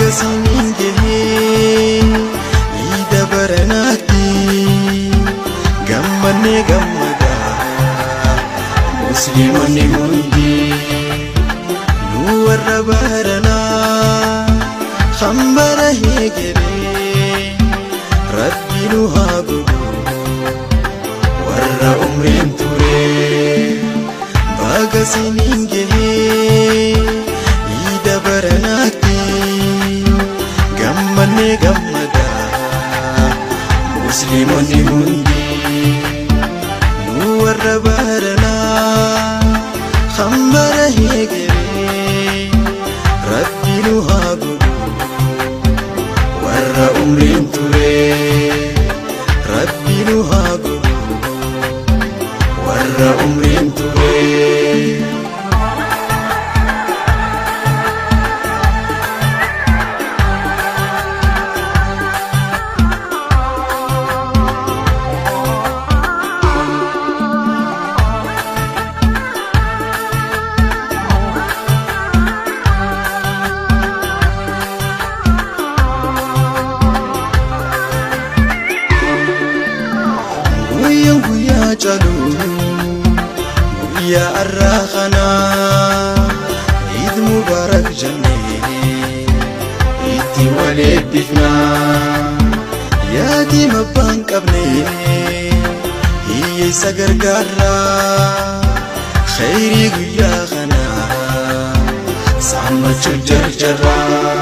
Baga siniin gahee iida baranaatti gammannee gammadaa musliimonni hundi nu warra baranaa hambara heegeree rabbi nu haa godhu warra umriin ture baga siniin gahee iida baranaatti gammannee gammadaa musliimonni hundi nu warra baranaa hambara heegeree rabbi nu haa godhu warra umriin ture rabbi nu haa godhu warra umriin ture. Guyyaan guyyaa caalu guyyaa har'aa kanaa Eid Mubarak jennee itti wal eebbifnaa yaatii abbaan qabne hiyyeessa gargaarraa khayrii guyyaa kanaa saammachuu jarjarraa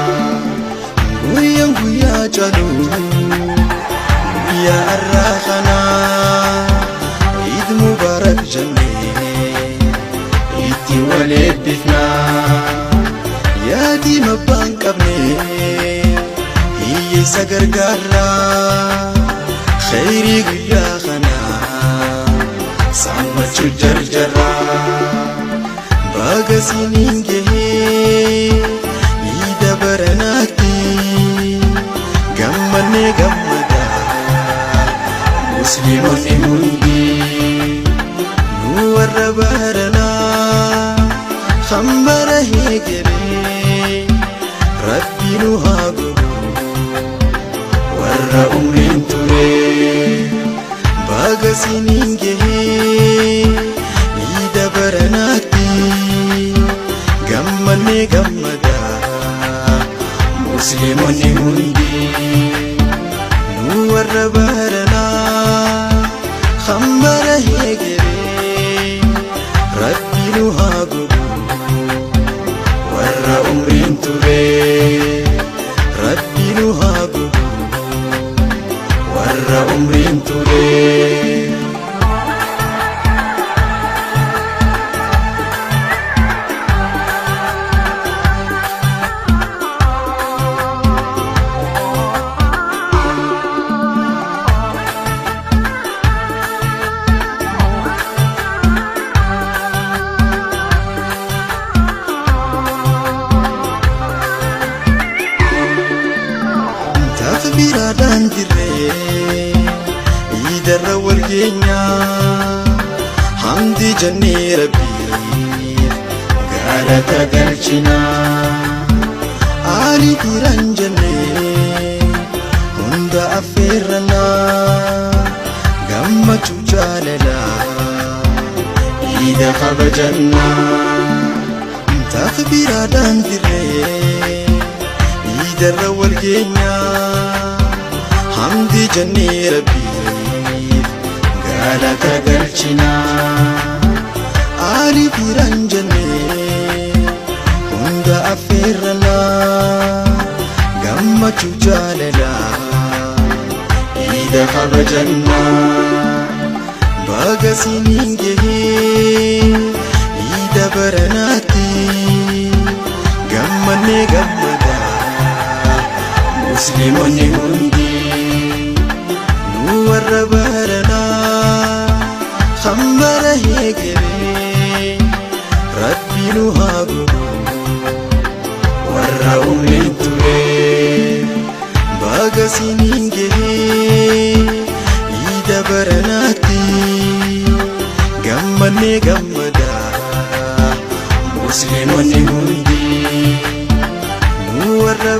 guyyaan guyyaa caalu guyyaa har'aa kanaa Eid Mubarak jennee itti wal eebbifnaa yaatii abbaan qabne hiyyeessa gargaarraa khayrii guyyaa kanaa saammachuu jarjarraa baga siniin gahee iida baranaatti gammannee gammadaa musliimonni hundi nu warra baranaa hambara heegeree rabbi nu haa godhu warra umriin ture baga siniin gahee iida baranaatti gammannee gammadaa musliimonni hundi nu warra baranaa hambara heegeree rabbi nu haa godhu warra umriin ture rabbi nu haa godhu warra umriin ture. Takbiraadhaan dirree iidarra wal geenyaa hamdi jennee rabbiif galata galchinaa aalii firan jennee hunda affeerrannaa gammachuu jaalalaa iida kabajannaa takbiraadhaan dirree iidarra wal geenyaa hamdi jennee rabbiif galata galchinaa aalii firan jennee hunda affeerrannaa gammachuu jaalalaa iida kabajannaa baga siniin gahee iida baranaatti gammannee gammadaa musliimonni hundi nu warra baranaa hambara heegeree rabbi nu haa godhu warra umriin ture baga siniin gahee iida baranaatti gammannee gammadaa musliimonni hundi nu warra.